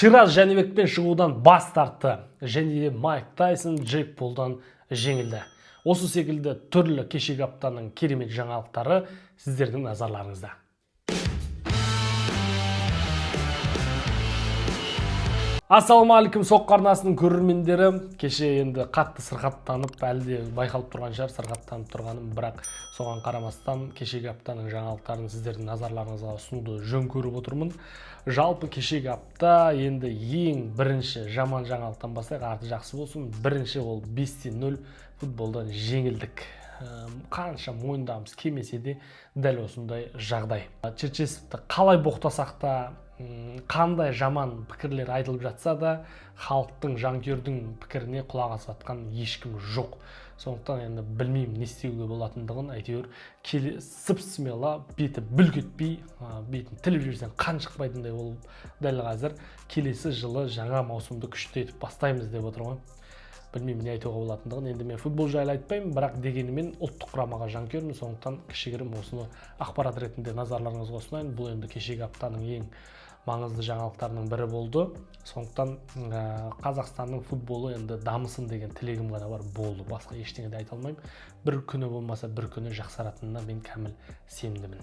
Шираз Жәнібекпен шығудан бас тартты және де Майк Тайсон Джейк Полдан жеңілді. Осы секілді түрлі кешегі аптаның керемет жаңалықтары сіздердің назарларыңызда. Ассалаумағалейкум, Соққы арнасының көрермендері! Кеше енді қатты сырқаттанып, әлі де байқалып тұрған шығар сырқаттанып тұрғаным, бірақ соған қарамастан кешегі аптаның жаңалықтарын сіздердің назарларыңызға ұсынуды жөн көріп отырмын. Жалпы, кешегі апта енді ең бірінші жаман жаңалықтан бастайық, арты жақсы болсын. Бірінші ол 5-0 футболдан жеңілдік. Қанша мойындағымыз келмесе де, дәл осындай жағдай. Черчесовті қалай боқтасақ та, қандай жаман пікірлер айтылып жатса да, халықтың, жанкүйердің пікіріне құлақ асып жатқан ешкім жоқ. Сондықтан енді білмеймін не істеуге болатындығын. Әйтеуір келе сып смело, беті бүлк етпей, бетін тіліп жіберсең қан шықпайтындай болып, дәл қазір келесі жылы жаңа маусымды күшті етіп бастаймыз деп отыр ғой. Білмеймін не айтуға болатындығын. Енді мен футбол жайлы айтпаймын, бірақ дегенімен ұлттық құрамаға жанкүйермін. Сондықтан кішігірім осыны ақпарат ретінде назарларыңызға ұсынайын. Бұл енді кешегі аптаның ең маңызды жаңалықтарының бірі болды. Сондықтан Қазақстанның футболы енді дамысын деген тілегім ғана бар, болды, басқа ештеңе де айта алмаймын. Бір күні болмаса бір күні жақсаратынына мен кәміл сенімдімін.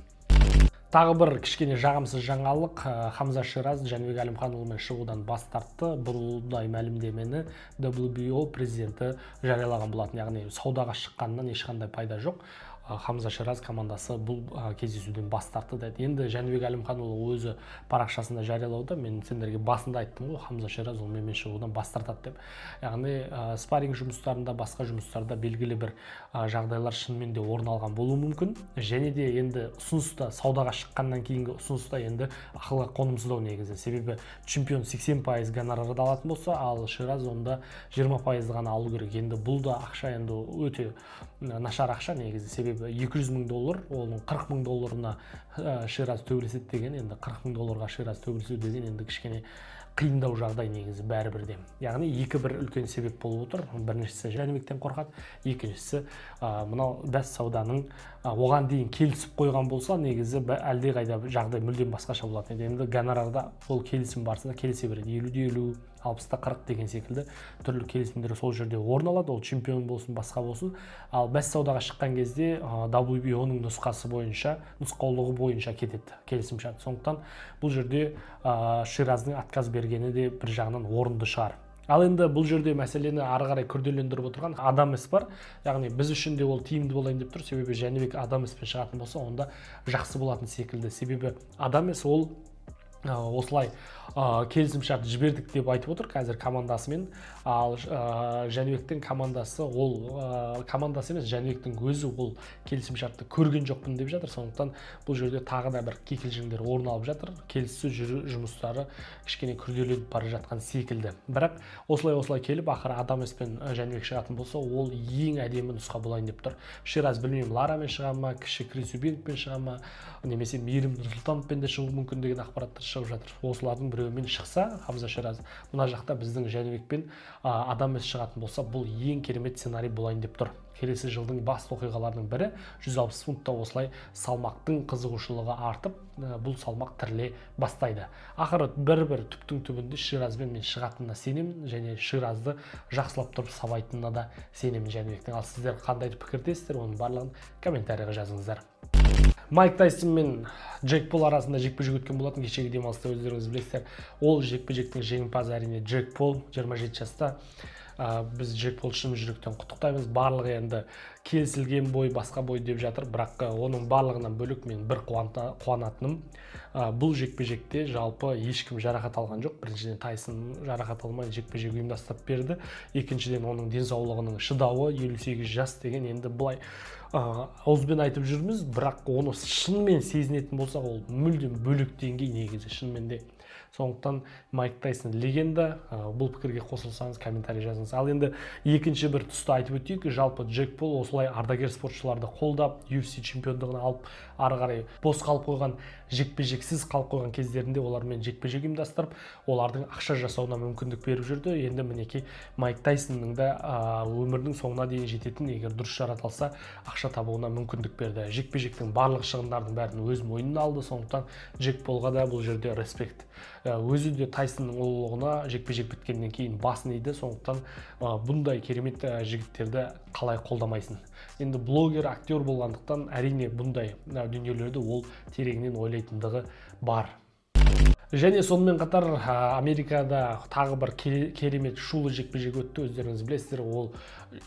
Тағы бір кішкене жағымсыз жаңалық: Хамза Шираз Жәнібек Әлімханұлымен шығудан бас тартты. Бұндай мәлімдемені WBO президенті жариялаған болатын, яғни саудаға шыққаннан ешқандай пайда жоқ. Хамза Шираз командасы бұл кездесуден бас тартты деді. Енді Жәнібек Әлімханұлы өзі парақшасында жариялауда. Мен сендерге басында айттым ғой, Хамза Шираз ол менімен шығудан бас тартады деп. Яғни спарринг жұмыстарында, басқа жұмыстарда белгілі бір жағдайлар шынымен де орын алған болуы мүмкін. Және де енді ұсыныста, саудаға шыққаннан кейінгі ұсыныста енді ақылға қонымсыздау негізі, себебі чемпион 80% гонорарды алатын болса, ал Шираз онда 20% ғана алу керек. Енді бұл да ақша енді өте нашар ақша негізі, себебі 200 мың доллар, оның 40 мың долларына Шираз төбелеседі деген, енді 40 мың долларға Шираз төбелесу деген енді кішкене қиындау жағдай негізі бәрібір де. Яғни екі бір үлкен себеп болып отыр: біріншісі, Жәнібектен қорқады, екіншісі, мынау бәс сауданың оған дейін келісіп қойған болса, негізі әлдеқайда жағдай мүлдем басқаша болатын еді. Енді гонорарда ол келісім барысында келісе береді, 50-де 50, 60-та 40 деген секілді түрлі келісімдер сол жерде орын алады, ол чемпион болсын, басқа болсын. Ал бәс саудаға шыққан кезде WBO-ның нұсқасы бойынша, нұсқаулығы бойынша кетеді келісімшарт. Сондықтан бұл жерде Шираздың отказ бергені де бір жағынан орынды шығар. Ал енді бұл жерде мәселені ары қарай күрделендіріп отырған Адамес бар. Яғни біз үшін де ол тиімді болайын деп тұр, себебі Жәнібек Адамеспен шығатын болса, онда жақсы болатын секілді. Себебі Адамес ол осылай келісімшарт жібердік деп айтып отыр қазір командасымен. Ал Жәнібектің командасы ол командасы емес, Жәнібектің өзі ол келісімшартты көрген жоқпын деп жатыр. Сондықтан бұл жерде тағы да бір кикілжіңдер орын алып жатыр, келіссөз жұмыстары кішкене күрделеніп бара жатқан секілді. Бірақ осылай осылай келіп, ақыры Адамеспен Жәнібек шығатын болса, ол ең әдемі нұсқа болайын деп тұр. Шираз білмеймін, Ларамен шыға ма, кіші Крис Юбенкпен шыға ма, немесе Мейірім Нұрсұлтановпен де шығуы мүмкін деген ақпараттар шығып жатыр. Осылардың біреуімен шықса Хамза Шираз, мына жақта біздің Жәнібекпен Адамес шығатын болса, бұл ең керемет сценарий болайын деп тұр. Келесі жылдың басты оқиғаларының бірі 160 фунтта осылай салмақтың қызығушылығы артып, бұл салмақ тіріле бастайды ақыры. бір бір түптің түбінде Ширазбен мен шығатынына сенемін және Ширазды жақсылап тұрып сабайтынына да сенемін Жәнібектің. Ал сіздер қандай пікірдесіздер, оның барлығын комментарийға жазыңыздар. Майк Тайсон мен Джейк Пол арасында жекпе жек өткен болатын кешегі демалыста, өздеріңіз білесіздер. Ол жекпе жектің жеңімпазы, әрине, Джейк Пол, 27 жаста. Біз Джейк Полды шын жүректен құттықтаймыз. Барлығы енді келісілген бой, басқа бой деп жатыр, бірақ оның барлығынан бөлек мен бір қуанатыным, бұл жекпе жекте жалпы ешкім жарақат алған жоқ. Біріншіден, Тайсон жарақат алмай жекпе жек ұйымдастырып берді. Екіншіден, оның денсаулығының шыдауы, 58 жас деген енді былай ауызбен айтып жүрміз, бірақ оны шынымен сезінетін болсақ, ол мүлдем бөлек деңгей негізі шынымен де. Сондықтан Майк Тайсон легенда. Бұл пікірге қосылсаңыз, комментарий жазыңыз. Ал енді екінші бір тұсты айтып өтейік. Жалпы, Джек Пол осылай ардагер спортшыларды қолдап, UFC чемпиондығын алып, ары қарай бос қалып қойған, жекпе жексіз қалып қойған кездерінде олармен жекпе жек ұйымдастырып, олардың ақша жасауына мүмкіндік беріп жүрді. Енді мінекей, Майк Тайсонның да өмірінің соңына дейін жететін, егер дұрыс жаратылса, ақша табуына мүмкіндік берді. Жекпе жектің барлық шығындардың бәрін өз мойнына алды. Сондықтан Джек Полға да бұл жерде респект. Өзі де Тайсонның ұлылығына жекпе жек біткеннен кейін басын иді. Сондықтан бұндай керемет жігіттерді қалай қолдамайсың? Енді блогер, актер болғандықтан, әрине, бұндай дүниелерді ол тереңінен ойлайтындығы бар. Және сонымен қатар Америкада тағы бір керемет шулы жекпе жек өтті. Өздеріңіз білесіздер, ол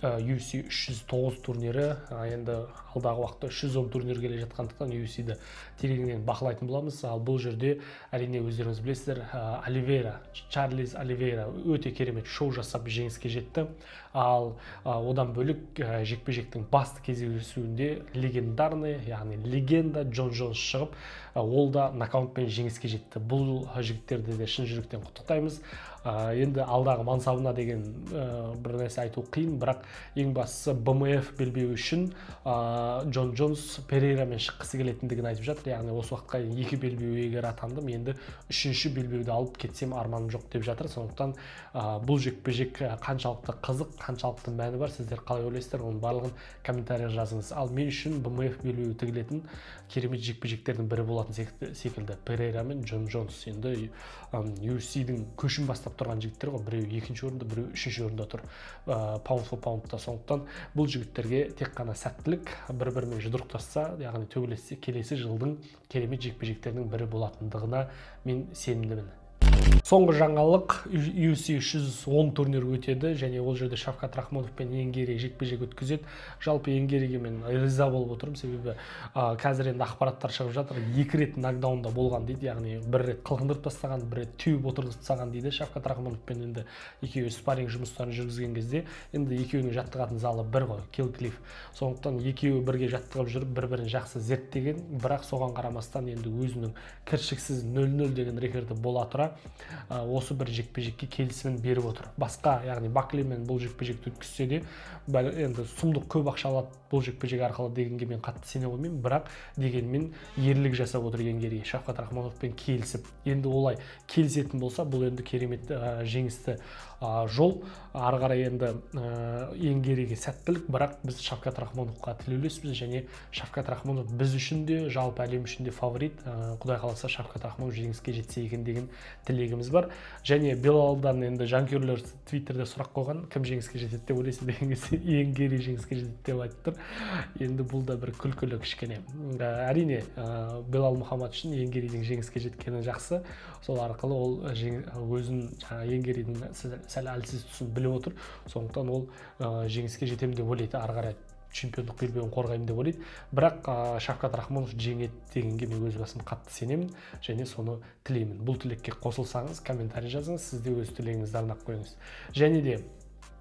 UFC 309 турнирі. Енді алдағы уақытта 310 турнир келе жатқандықтан, UFC-ді тереңінен бақылайтын боламыз. Ал бұл жерде, әрине, өздеріңіз білесіздер, Оливейра, Чарльз Оливейра өте керемет шоу жасап, жеңіске жетті. Ал одан бөлек жекпе жектің басты кездесуінде легендарный, яғни легенда Джон Джонс шығып, ол да нокаутпен жеңіске жетті. Бұл жігіттерді де шын жүректен құттықтаймыз. Енді алдағы мансабына деген бір нәрсе айту қиын, бірақ ең бастысы БМФ белбеуі үшін Джон Джонс Перейрамен шыққысы келетіндігін айтып жатыр. Яғни осы уақытқа дейін екі белбеу иегері атандым, енді үшінші белбеуді алып кетсем, арманым жоқ деп жатыр. Сондықтан бұл жекпе жек қаншалықты қызық, қаншалықты мәні бар, сіздер қалай ойлайсыздар, оның барлығын комментарийға жазыңыз. Ал мен үшін БМФ белбеуі тігілетін керемет жекпе жектердің бірі болатын секілді Перейра мен Джон Джонс. Енді UFC-дің көшін бастап тұрған жігіттер ғой, біреуі екінші орында, біреуі үшінші орында тұр pound for pound та. Сондықтан бұл жігіттерге тек қана сәттілік. Бір бірімен жұдырықтасса, яғни төбелессе, келесі жылдың керемет жекпе жектерінің бірі болатындығына мен сенімдімін. Соңғы жаңалық: UFC 310 турнир өтеді және ол жерде Шавкат Рахмонов пен Иэн Гэри жекпе жек өткізеді. Жалпы Иэн Гэриге мен риза болып отырмын, себебі қазір енді ақпараттар шығып жатыр, екі рет нокдаунда болған дейді, яғни бір рет қылқындырып тастаған, бір рет теуіп отырғызып тастаған дейді Шавкат Рахмоновпен. Енді екеуі спарринг жұмыстарын жүргізген кезде, енді екеуінің жаттығатын залы бір ғой, Килл Клифф, сондықтан екеуі бірге жаттығып жүріп, бір бірін жақсы зерттеген. Бірақ соған қарамастан енді өзінің кіршіксіз 0-0 деген рекорды бола тұра, осы бір жекпе жекке келісімін беріп отыр. Басқа, яғни Баклимен бұл жекпе жекті өткізсе де, енді сұмдық көп ақша алады бұл жекпе жек арқылы дегенге мен қатты сене қоймаймын. Бірақ дегенмен ерлік жасап отыр Иэн Гэри Шавкат Рахмоновпен келісіп. Енді олай келісетін болса, бұл енді керемет жеңісті жол. Ары қарай енді Иэн Гэриге сәттілік. Бірақ біз Шавкат Рахмоновқа тілеулеспіз және Шавкат Рахмонов біз үшін де, жалпы әлем үшін де фаворит. Құдай қаласа, Шавкат Рахмонов жеңіске жетсе екен деген тілегіміз бар. Және Белалдан енді жанкүйерлер Твиттерде сұрақ қойған, кім жеңіске жетеді деп ойлайсың деген кезде, Иэн Гэри жеңіске жетеді деп айтып тұр. Енді бұл да бір күлкілі кішкене. Әрине, Белал Мұхаммад үшін Иэн Гэридің жеңіске жеткені жақсы. Сол арқылы ол өзін жаңағы Иэн Гэридің сәл әлсіз тұсын біліп отыр. Сондықтан ол жеңіске жетемін деп ойлайды, ары қарай чемпиондық белбеуін қорғаймын деп ойлайды. Бірақ Шавкат Рахмонов жеңеді дегенге мен өз басым қатты сенемін және соны тілеймін. Бұл тілекке қосылсаңыз, комментарий жазыңыз, сіз де өз тілегіңізді арнап қойыңыз. Және де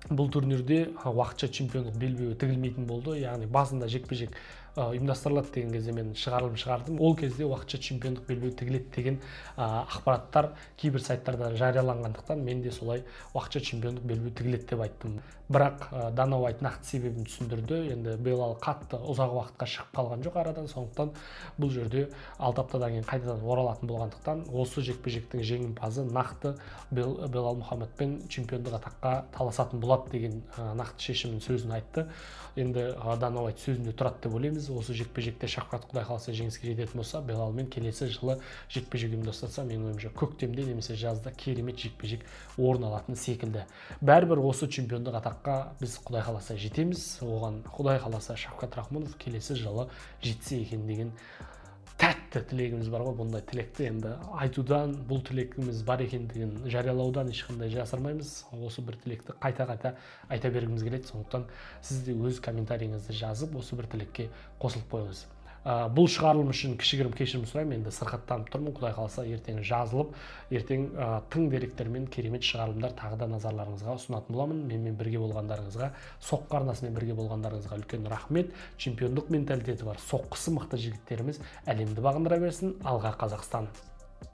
бұл турнирде уақытша чемпиондық белбеуі тігілмейтін болды. Яғни басында жекпе жек ұйымдастырылады деген кезде мен шығарылым шығардым. Ол кезде уақытша чемпиондық белбеу тігіледі деген ақпараттар кейбір сайттарда жарияланғандықтан, мен де солай уақытша чемпиондық белбеу тігіледі деп айттым. Бірақ Дана Уайт нақты себебін түсіндірді. Енді Белал қатты ұзақ уақытқа шығып қалған жоқ арадан, сондықтан бұл жерде 6 аптадан кейін қайтадан оралатын болғандықтан, осы жекпе жектің жеңімпазы нақты Белал Мұхаммедпен чемпиондық атаққа таласатын болады деген нақты шешімін, сөзін айтты. Енді Дана Уайт сөзінде тұрады деп ойлаймыз. Осы жекпе жекте Шавкат, құдай қаласа, жеңіске жететін болса, Белалмен келесі жылы жекпе жек ұйымдастырса, менің ойымша, көктемде немесе жазда керемет жекпе жек орын алатын секілді. Бәрібір осы чемпиондық атаққа біз, құдай қаласа, жетеміз. Оған, құдай қаласа, Шавкат Рахмонов келесі жылы жетсе екен деген тәтті тілегіміз бар ғой. Бұндай тілекті енді айтудан, бұл тілегіміз бар екендігін жариялаудан ешқандай жасырмаймыз. Осы бір тілекті қайта қайта айта бергіміз келеді. Сондықтан сіз де өз комментарийіңізді жазып, осы бір тілекке қосылып қойыңыз. Бұл шығарылым үшін кішігірім кешірім сұраймын, енді сырқаттанып тұрмын. Құдай қаласа, ертең жазылып, ертең тың деректермен керемет шығарылымдар тағы да назарларыңызға ұсынатын боламын. Менімен бірге болғандарыңызға, Соққы арнасымен бірге болғандарыңызға үлкен рахмет. Чемпиондық менталитеті бар, соққысы мықты жігіттеріміз әлемді бағындыра берсін. Алға, Қазақстан!